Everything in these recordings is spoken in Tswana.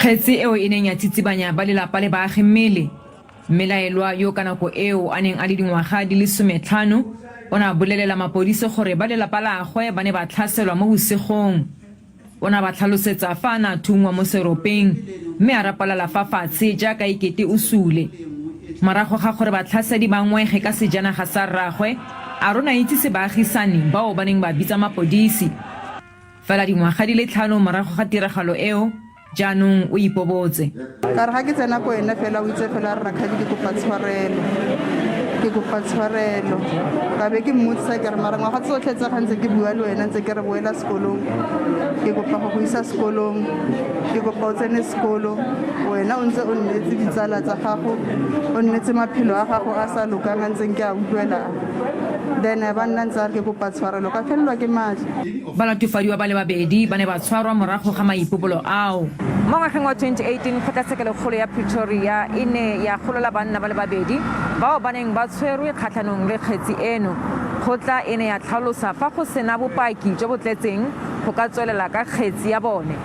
Kgetse eo e neng ya tsitsibanya ba lelapa le baagi mmele. Mmelaelwa yo ka nako eo a neng a le dingwaga di le sometlhano o ne a bolelela mapodisi gore ba lelapa lagwe ba ne ba tlhaselwa mo bosigong. O ne a ba tlhalosetsa fa a ne a thunngwa mo seropeng mme a rapalala fa fatshe jaaka e kete o sule. Morago ga gore batlhasedi ba ngwege ka sejanaga sa rraagwe, a re o ne a itsise baagisani bao ba neng ba bitsa mapodisi. Fela dingwaga di le tlhano morago ga tiragalo eo, jaanong o ipobotse. Ka re ga ke tsena ko ene fela o itse fela re rakgadi ke kopa tshwarelo, ke kopa tshwarelo. Ka be ke mmotsisa ke re mara ngwaga tsotlhe tse ga ntse ke bua le wena ntse ke re boela sekolong, ke kopa go go isa sekolong, ke kopa o tsene sekolo, wena o ntse o nnetse ditsala tsa gago, o nnetse maphelo a gago a sa lokang a ntseng ke a utlwela a. Then ba nna ntse a re ke kopa tshwarelo ka felelwa ke maatla. Balatofadiwa ba le babedi ba ne ba tshwarwa morago ga maipobolo ao. Mo ngwageng wa 2018, Kgotlatshekelokgolo ya Pretoria e ne ya golola banna ba le babedi bao ba neng ba tshwerwe kgatlhanong le kgetsi eno. Kgotla e ne ya tlhalosa fa go sena bopaki jo bo tletseng go ka tswelela ka kgetsi ya bone.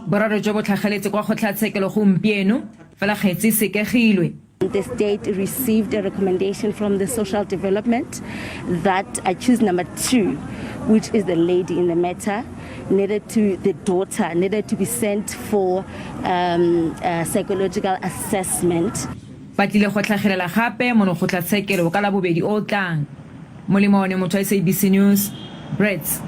Boraro jo bo tlhageletse kwa kgotlatshekelo gompieno, fela kgetsi e sekegilwe. The state received a recommendation from the social development that accused number 2, which is the lady in the matter, needed to, the daughter, needed to be sent for um, a psychological assessment. Ba tlile go tlhagelela gape mono kgotlatshekelo ka Labobedi o o tlang. Molemo one motho wa SABC News, Brits.